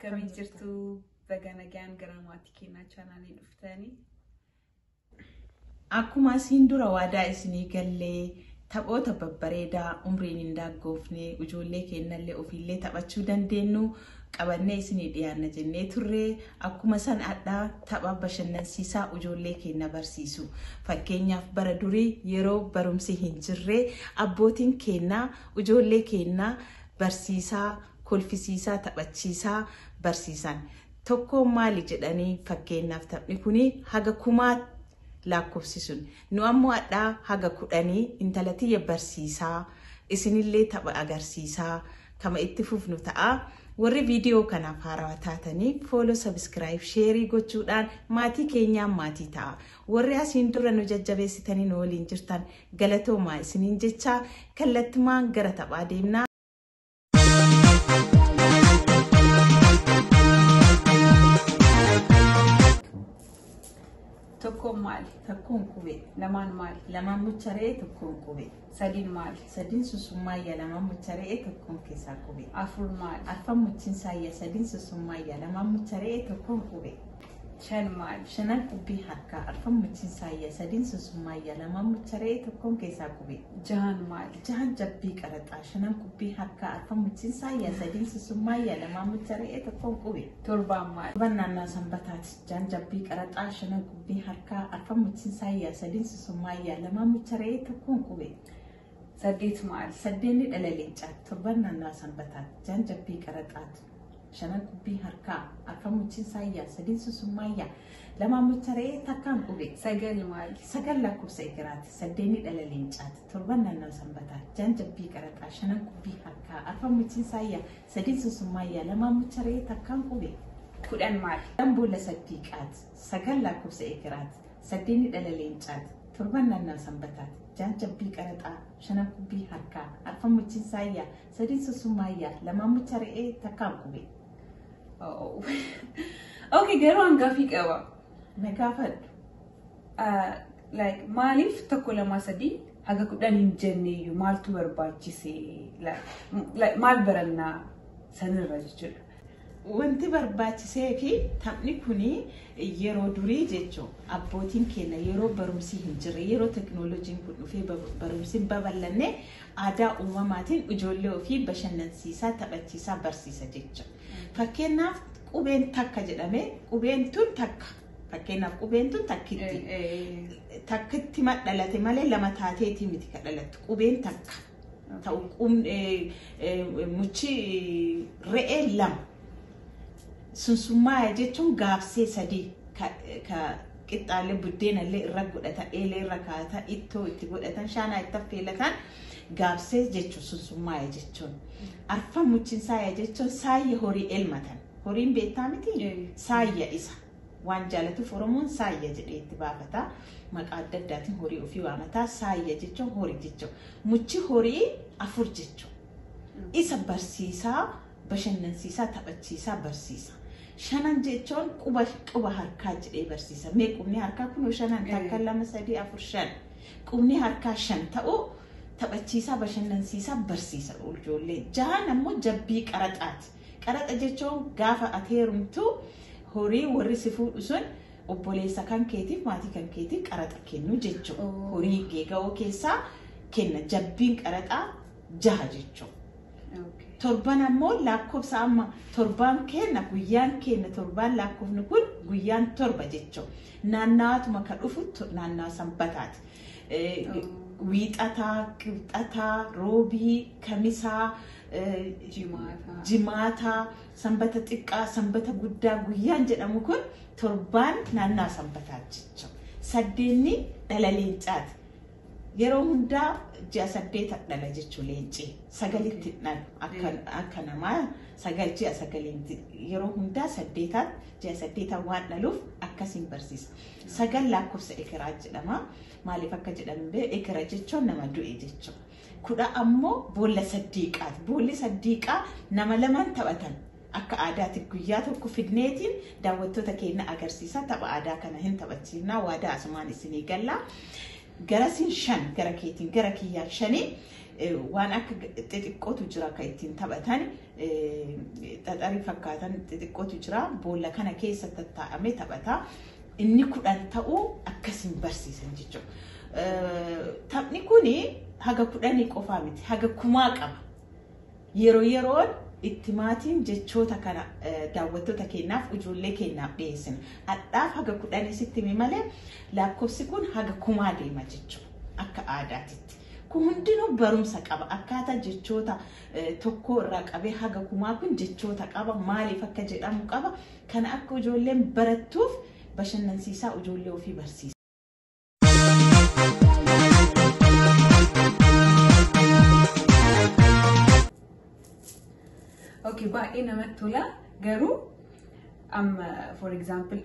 Akkamii jirtu? Baga nagaan gara maatii keenyaa chaanaalii dhuftanii. Akkuma asiin dura waadaa isinii gallee taphoota babbareedaa umriin hin daangofne ijoollee keenyallee ofiillee taphachuu dandeenyu qabannee isinii dhiyaanna jennee turre akkuma san adhaa tapha bashannansiisaa ijoollee keenya barsiisu. Fakkeenyaaf bara durii yeroo barumsi hin jirre abbootiin keenyaa ijoollee keenyaa barsiisaa, kolfisiisaa, taphachiisaa barsiisan. Tokkoon maali jedhanii fakkeenyaaf taphni kuni haga kumaa lakkoofsisuun nu ammoo adhaa haga 10 intala tiyya barsiisaa isinillee tapha agarsiisaa kama itti fufnu ta'a. Warri viidiyoo kanaaf haarawaa taatanii follow, subscribe, share gochuudhaan maatii keenyaan maatii ta'a. Warri asiin dura nu jajjabeessitanii nu waliin jirtan galatoomaa isiniin jecha kallattumaan gara taphaa deemnaa. Tokkoon maali? Tokkoon qubee. Lamaan maali? Lamaan mucha re'ee tokkoon qubee. Sadiin maali? Sadiin susummaayya lamaan mucha re'ee tokkoon keessaa qubee. Afur maali? Arfan muchiin saayya sadiin susummaayya lamaan mucha re'ee tokkoon qubee. Shan maali? Shanan qubbii harkaa arfan muchiin saayya sadiin susummaayya lamaan mucha re'ee tokkoon keessaa qubee. Jahan maali? Jahan jabbii qaraxaa shanan qubbii harkaa arfan muchiin saayya sadiin susummaayya lamaan mucha re'ee tokkoon qubee. Torbaan maali? Torban naannaa sanbataati. Jahan jabbii qaraxaa shanan qubbii harkaa arfan muchiin saayya sadiin susummaayya lamaan mucha re'ee tokkoon qubee. Saddeet maali? Saddeenni dhala leencaati. Torban naannaa sanbataati. Jahan jabbii qaraxaati. Shanan qubbii harkaa arfan muchiin saayyaa sadiin susummaayyaa lamaan mucha re'ee takkaan qubee. Sagal maali? Sagal lakkoofsa eegiraati. Saddeenni dhala leencaati. Torban naannaa sanbataati. Jahan jabbii qaraxaa shanan qubbii harkaa arfan muchiin saayyaa sadiin susummaayyaa lamaan mucha re'ee takkaan qubee. 10 maali? Kudhan boolla saddiiqaati. Sagal lakkoofsa eegiraati. Saddeenni dhala leencaati. Torban naannaa sanbataati. Jahan jabbii qaraxaa shanan qubbii harkaa arfan muchiin saayyaa sadiin susummaayyaa lamaan mucha re'ee takkaan qubee. Okay, garuu hangaafii qaba. Na gaafadhu. Like maaliif 1 2 3 haga 10 hin jenneeyyuu maaltu barbaachise? Like maal barannaa sanirra jechuudha. Wanti barbaachisee fi taphni kuni yeroo durii jechuun abbootiin keenya yeroo barumsi hin jirre yeroo teknooloojiin kun dhufee barumsi hin babal'anne aadaa uumamaatiin ijoollee ofii bashannansiisaa taphachiisaa barsiisa jechuudha. Fakkeenyaaf qubeen takka jedhamee qubeen tun takka. Fakkeenyaaf qubeen tun takkitti. Takkitti dhalate malee lama taateetii miti ka dhalattu qubeen takka. Ta'u muchi re'ee lama. Sunsummaaya jechuun gaafsee sadii ka qixxaalee buddeenallee irra godhatan, eelee irra kaa'atan, ittoo itti godhatan, shaanaa itti affeelatan gaafsee jechuun sunsummaaya jechuun. Arfan muchiin saaya jechuun saayya horii elmatan. Horiin beektaa miti? Saayya isa. Waan jaalatuuf Oromoon saayya jedhee itti baafata. Maqaa adda addaatiin horii ofii waamataa. Saayya jechuun horii jechuudha. Muchi horii afur jechuudha. Isa barsiisaa, bashannansiisaa, taphachiisaa barsiisa. Shanan jechuun quba harkaa jedhee barsiisa. Mee qubni harkaa kunoo shanan 1 2 3 4 5. Qubni harkaa 5 ta'uu taphachiisaa, bashannansiisaa barsiisa ijoollee. Jahan ammoo jabbii qaraxaati. Qaraxa jechuun gaafa ati heerumtu horii warri si fuudhu sun obboleessa kan keetiif maatii kan keetiif qaraxa kennu jechuudha. Horii geega'oo keessaa kenna. Jabbiin qaraxaa 6 jechuudha. Torban ammoo lakkoofsa amma torbaan kenna guyyaan kenna torbaan lakkoofni kun guyyaan 7 jechuudha. Naannawaatuma kan dhufu naannawa sanbataati. Wiixataa, qibxataa, roobii, kamisaa, jimaataa, sanbata xiqqaa, sanbata guddaa guyyaan jedhamu kun torbaan naannawa sanbataa jechuudha. Saddeenni dhala leencaati. Yeroo hundaa ji'a 8 dhala jechuun leenci. 9tti dhalu akka namaa 9 ji'a 9 yeroo hundaa 8 ji'a 8 waan dhaluuf akkasiin barsiisa. 9 lakkoofsa ekeraa jedhama. Maaliif akka jedhamu ekera jechuun nama du'e jechuudha. 10 ammoo boolla saddiiqaati. Boolli saddiiqaa nama lamaan taphatan. Akka aadaatti guyyaa tokko fidneetiin daawwattoota keenya agarsiisa. Tapha aadaa kana hin taphachiifnaa. Waadaa asumaan isinii galla. Garasiin 5 gara keetiin gara kiyyaan 5 Waan akka xixiqqootu jira kan ittiin taphatan, xaxarii fakkaatan xixiqqootu jira. Boolla kana keessa tattaa'amee taphata. Inni 10 ta'uu akkasiin barsiisan jechuudha. Taphni kuni haga 10 qofaa miti, haga 1000 qaba. Yeroo yeroon itti maatiin jechoota kana daawwattoota keenyaaf, ijoollee keenyaaf dhiyeessina. Hadhaaf haga 10 sitti himi malee lakkoofsi kun haga 1000 deema jechuudha akka aadaatitti. Kun hundinuu barumsa qaba. Akkaataa jechoota tokko irraa qabee haga 1000 kun jechoota qaba. Maaliif akka jedhamu qaba. Kana akka ijoolleen barattuuf bashannansiisaa ijoollee ofii barsiisa. Okay, baay'ee namatti tola. Garuu amma, for example,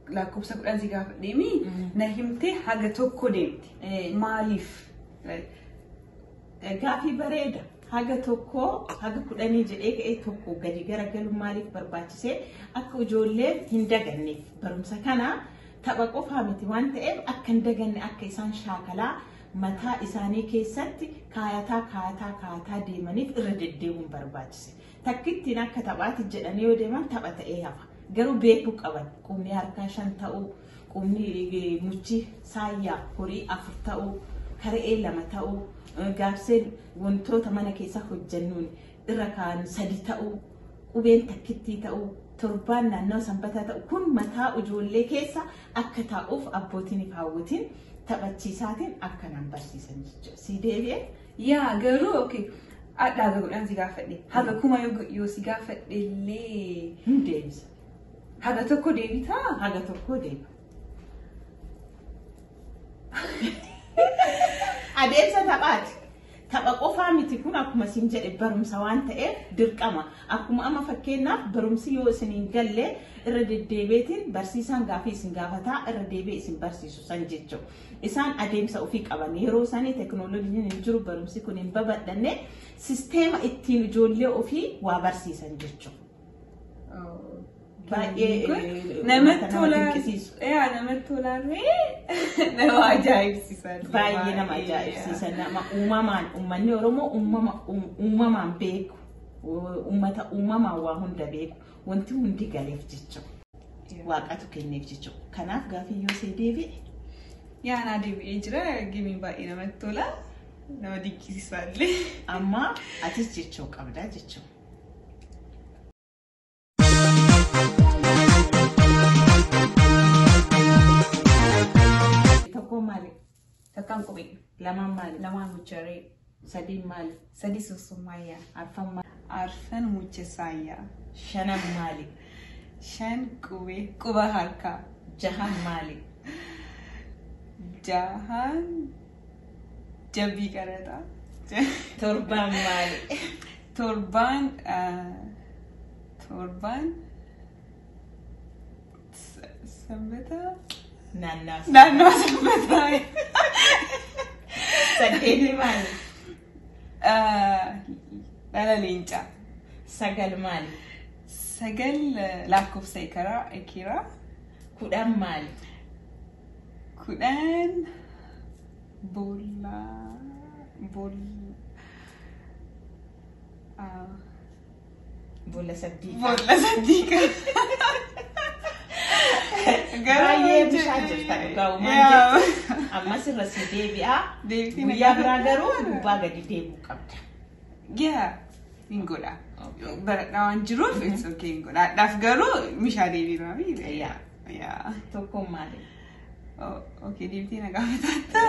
lakkoofsa 10 si gaafadheemi na himtee haga tokko deemte. Maaliif? Gaaffii bareeda. Haga tokko haga 10 jedhee ka'ee tokko gadi garagalu maaliif barbaachisee? Akka ijoolleen hin daganneef. Barumsa kana tapha qofaa miti waan ta'eef, akka hin daganne, akka isaan shaakalaa mataa isaanii keessatti kaayataa kaayataa kaayataa deemaniif irra deddeemuun barbaachise. Takkittiin akka taphaati jedhanii yoo deeman tapha ta'ee hafa. Garuu beekuu qaban, qubni harkaa 5 ta'uu, qubni muchi saayyaa horii 4 ta'uu, kara'ee 2 ta'uu, gaabseen wantoota mana keessa hojjennuun irra kaan 3 ta'uu, qubeen takkittii ta'uu, torbaan naannoo sanbataa ta'u, kun mataa ijoollee keessa akka taa'uuf abbootiin fi haawwotiin taphachiisaatiin akkanaan barsiisan jechuudha. Si deebi'e? Yaa, garuu okay. Adda haga 10 si gaafadhe. Haga 1000 yoo si gaafadhe illee Hin deebisa. Haga tokko deebitaa? Haga tokko deema. Adeemsa taphaati. Tapha qofaa miti kun, akkuma isin jedhe barumsa waan ta'eef dirqama. Akkuma amma fakkeenyaaf barumsi yoo isin hin galle irra deddeebiitiin barsiisaan gaafii isin gaafataa irra deebi'ee isin barsiisu san jechuudha. Isaan adeemsa ofii qaban. Yeroo isaanii teekinooloojiin hin jiru, barumsi kun hin babal'anne, sisteema ittiin ijoollee ofii waa barsiisan jechuudha. Baay'ee namatti nama tola. dinqisiisu. Yaa, namatti tolarree, nama ajaa'ibsiisa. Baay'ee nama ajaa'ibsiisa. Nama uumamaan, uummanni Oromoo uumamaan beeku, uummata uumamaan waa hunda beeku, wanti hundi galeef jechuudha. Waaqatu kenneef jechuudha. Kanaaf gaafii yoo see deebi'e. Yaa, naa deebi'ee jira. Gimiin baay'ee namatti tola. Nama dinqisiisa illee. Amma atis jechuu qabdaa jechuudha. Tokko maali? Takkaan qubee. Lamaan maali? Lamaan mucharee. Sadiin maali? Sadi sussummayyaa. Arfan maali? Arfan muchesaayyaa. Shanan maali? Shan qubee, quba harkaa. Jahan maali? Jahan jabbii qaraxaa. Torbaan maali? Torbaan sanbata. Naannoo. Naannoo sanbataa. Saddeetni maali? Dhala leencaa. Sagal maali? Sagal lakkoofsa ekeraa. 10 maali? 10 boolla Boolla saddiiqa. Boolla saddiiqa. Baay'ee bishaan jirta dhugaa uumaan jirtu. Ammas irra si deebi'aa. Deebitee na Guyyaa biraa gaafadhaa. garuu gubbaa gadi deebi'uu qabda. Yaa, hin godha. Baradhaa waan jiruuf it's okay, hin godha. Hadhaaf garuu mishaa deebi'aa. Yaa. Yaa. Tokkoon maali? Okay, deebitee na gaafatatta.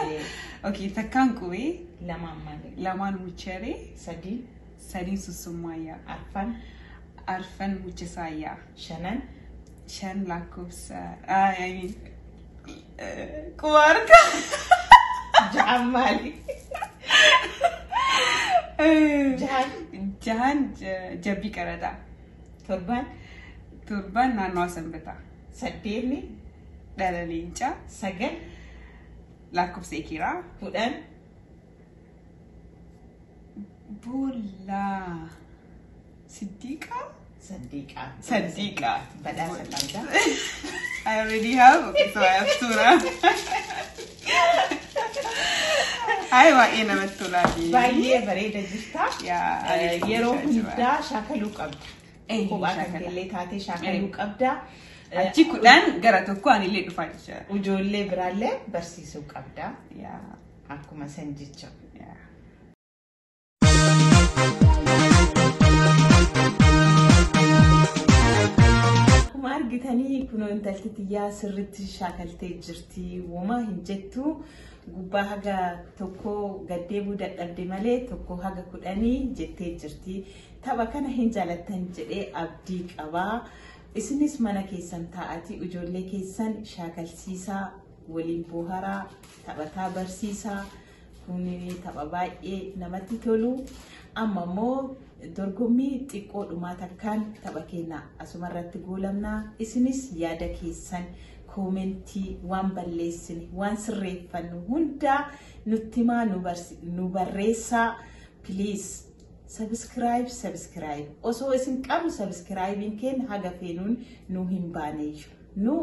Okay, takkaan qubee. Lamaan maali? Lamaan mucharee. Sadiin. Sadiin sussummaayyaa. Arfan. Arfan muchesaayyaa. Shanan. Shan lakkoofsa, I mean, quba harkaa. Ja'an maali? Jahan. Jahan jabbii qaraxaa. Torban. Torban naannawaa sanbataa. Saddeetni. Dhala leencaa. Sagal. Lakkoofsa ekeraa. 10. Boolla siddiiqaa. Saddiiqaa. Saddiiqaa. Badhaasa qabda. I already have. Okay, so I have two now. Ay, baay'ee namatti tolaa. Baay'ee bareeda jirta. Yaa, Yeroo hundaa shaakaluu qabda. Kophaa kan shaakala. keellee taatee shaakaluu qabda. Achi 10 gara 1 anillee dhufaa jechuudha. Ijoollee biraallee barsiisuu qabda. Yaa. Akkuma san jecha. Yaa. Akkuma argitanii kunoo intalti xiyyaa sirriitti shaakaltee jirti. Womaa hin jettu. Gubbaa haga 1 gaddeebuu dadhabde malee 1 haga 10 jettee jirti. Tapha kana hin jaalattan jedhee abdii qabaa. Isinis mana keessan taa'atii ijoollee keessan shaakalsiisaa, waliin boharaa, taphataa barsiisaa. Kun tapha baay'ee namatti tolu. Amma immoo dorgommii xiqqoodhumaa takkaan tapha keenya asuma irratti goolamnaa. Isinis yaada keessan koomentii waan balleessine waan sirreeffannu hundaa nutti himaa, nu barreessaa. Please subscribe, subscribe. Osoo isin qabnu subscribing keenya haga feenuun nu hin baaneeyyu. Nu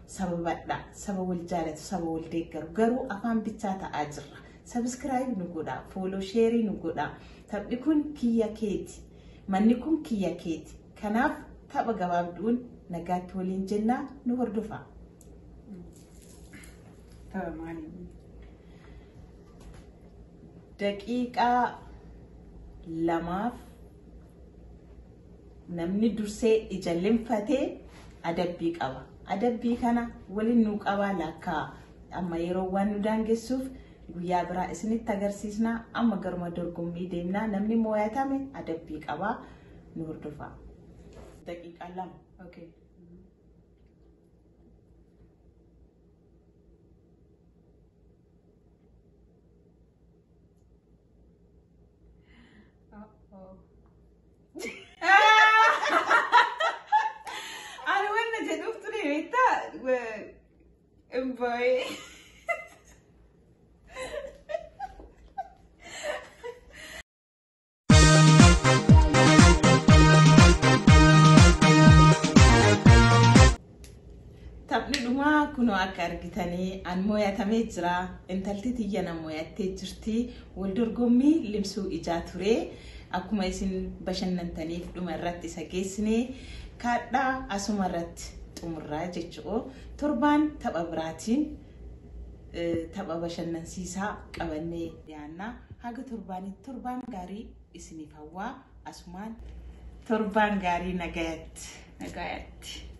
saba badhaa, saba wal jaalatu, saba wal deeggaru garuu afaan bichaa ta'aa jirra. Subscribe nu godhaa, follow, share nu godhaa. Taphni kun kiyya keeti. Manni kun kiyya keeti. Kanaaf tapha gabaabduun nagaatti waliin jennaa, nu hordofaa. Tapha maalii? Daqiiqaa 2f namni dursee ija limfatee adabbii qaba. Adabbii kana waliin nu qabaa lakkaa. Amma yeroo waan nu daangessuuf guyyaa biraa isinitti agarsiisna. Amma garuma dorgommii deemnaa, namni mo'atame adabbii qabaa, nu hordofaa. Daqiiqaa 2. Okay. Uh-oh. Ani wanna jedhuuf ture beektaa? Baay'ee. Taphni dhumaa kunoo akka argitanii an mo'atamee jira. Intalti tiyya na mo'attee jirti. Wal dorgommii limsuu ijaa ture. Akkuma isin bashannantaniif dhuma irratti isa geessine kaadhaa asuma irratti xumurraa jechuudha. Torbaan tapha biraatiin tapha bashannansiisaa qabannee dhiyaanna. Haga torbaanitti torbaan gaarii isiniif hawwaa, asumaan torbaan gaarii, nagayatti. Nagaatti.